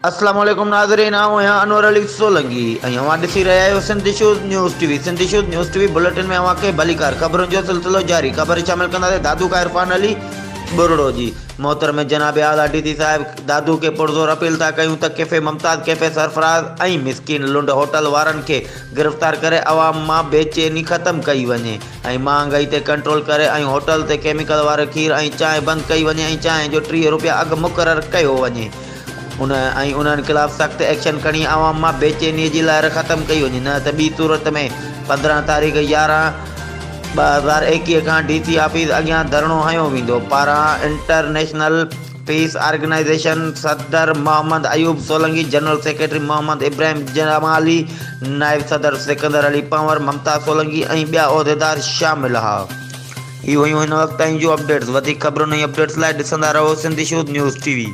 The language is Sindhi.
اسلام عليڪم ناظرين آئون آهيان انور علي سولنگي ۽ اوهان ڏسي رهيا آهيو Sindh issues news T V Sindh issues news T V bulletin ۾ اوهان کي ڀليڪار خبرن جو سلسلو جاري خبر شامل ڪنداسين دادو کان عرفان علي ٻرڙو جي محترم جناب اعليٰ ڊي سي صاحب دادو کي پرزور اپيل ٿا ڪيون ته ڪيفي ممتاز ڪيفي سرفراز ۽ مسڪين لنڊ هوٽل وارن کي گرفتار ڪري عوام مان بي چيني ختم ڪئي وڃي ۽ مهانگائي تي ڪنٽرول ڪري ۽ هوٽل تي ڪيميڪل وارو کير ۽ چانهه بند ڪئي وڃي ۽ چانهه جو 30 روپيا اگهه مقرر ڪيو وڃي. ان ۽ انهن خلاف سخت ايڪشن کڻي عوام مان بيچيني جي لهر ختم ڪئي وڃي نه ته ٻي صورت ۾ 15 تاريخ 11 2021 کان ڊي سي آفيس اڳيان ڌرڻو هنيو ويندو پاران انٽرنيشنل پيس آرگنائيزيشن صدر محمد ايوب سولنگي، جنرل سيڪريٽري محمد ابراهيم جمالي، نائب صدر سڪندر علي پنهور، ممتاز سولنگي ۽ ٻيا عهديدار شامل ها. هي هيون هن وقت تائين جون اپڊيٽس وڌيڪ خبرن ۽ اپڊيٽس لاء ڏسندا رهو Sindh issues news T V.